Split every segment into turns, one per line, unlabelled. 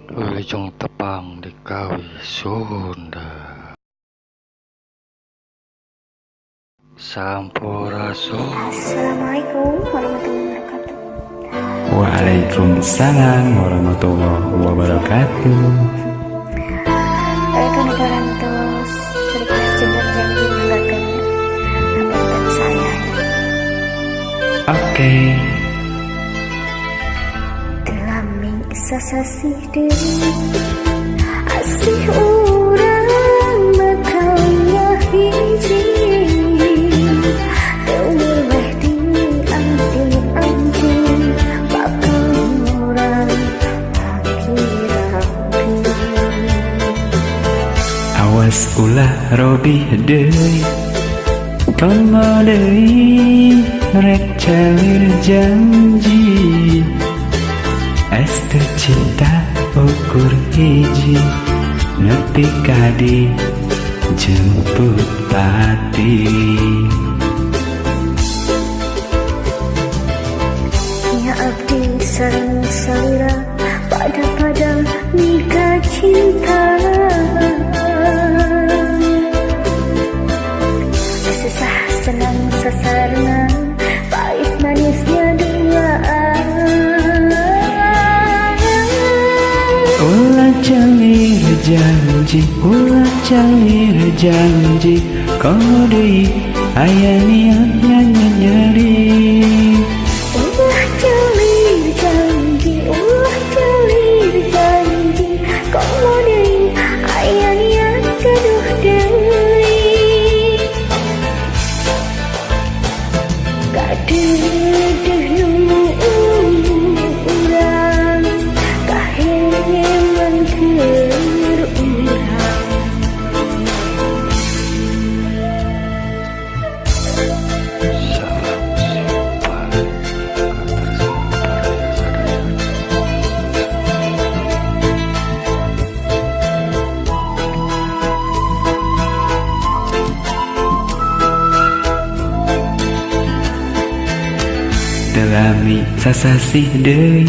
Wilujeng tepang di Kawi Sunda. Sampurasun.
Assalamualaikum warahmatullahi wabarakatuh.
Waalaikumsalam warahmatullahi wabarakatuh.
Kan parantos request jeung janji nanggakeun hapunten saya.
Oke.
Teu lami sasasih deui, asih urang bakal ngahiji. Teu weleh dianti-anti, bakal ngurang laki rapi.
Awas ulah robih deui, komo deui rek calir janji. Estu cinta ukur hiji, nepi ka di jemput pati.
Nya abdi sareng salira pada-pada mika cinta. Susah senang sasarengan, pahit manisnya duaan.
Ulah calir janji, ulah calir janji, komo deui aya niat nyeri.
Ulah calir janji, ulah calir janji, komo deui aya niat gaduh deui. Kadeudeung nu urang, kaheman keur urang.
Salam simpati katersa baraya sadayana.
Teu lami sasasih deui,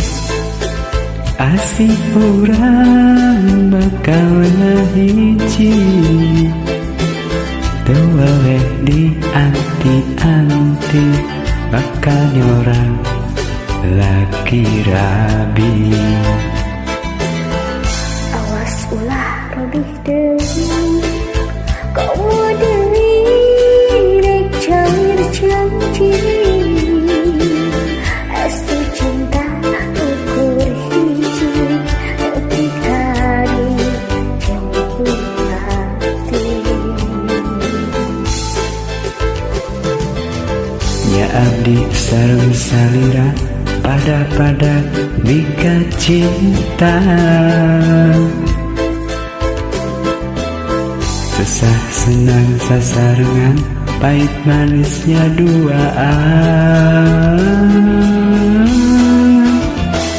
asih urang bakal ngahiji. Teu weleh di anti-anti, bakal nyorang laki rabi.
Awas ulah robih deui, komo deui rek cair janji. Estu cinta ukur hiji, nepi ka dijemput hati.
Nya abdi sareng salira pada-pada mika cinta. Susah senang sasarengan, pahit manisnya duaan.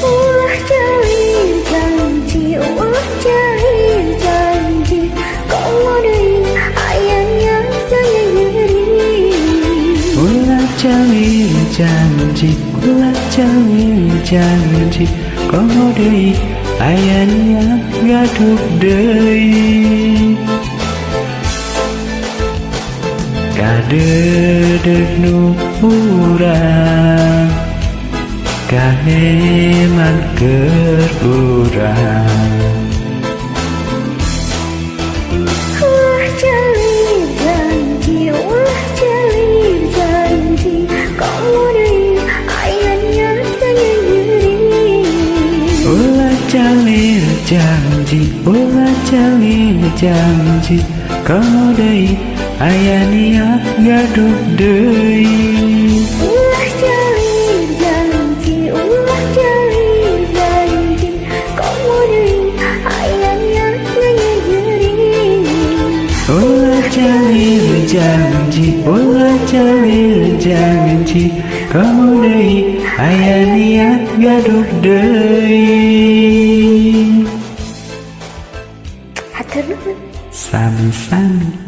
Ulah calir janji, ulah calir janji, komo deui aya niat nyeri.
Ulah calir janji, ulah calir janji, komo deui aya niat gaduh deui. Kadeudeuh nu urang, kaheman keur urang.
Ulah calir janji, ulah calir janji, komo deui aya niat nyeri.
Ulah calir janji, ulah calir janji, komo deui aya niat gaduh deui.
Ulah calir janji, ulah calir janji, komo deui aya niat nyeri.
Ulah calir janji, ulah calir janji, komo deui aya niat gaduh deui.
Hatur nuhun.
Sami-sami.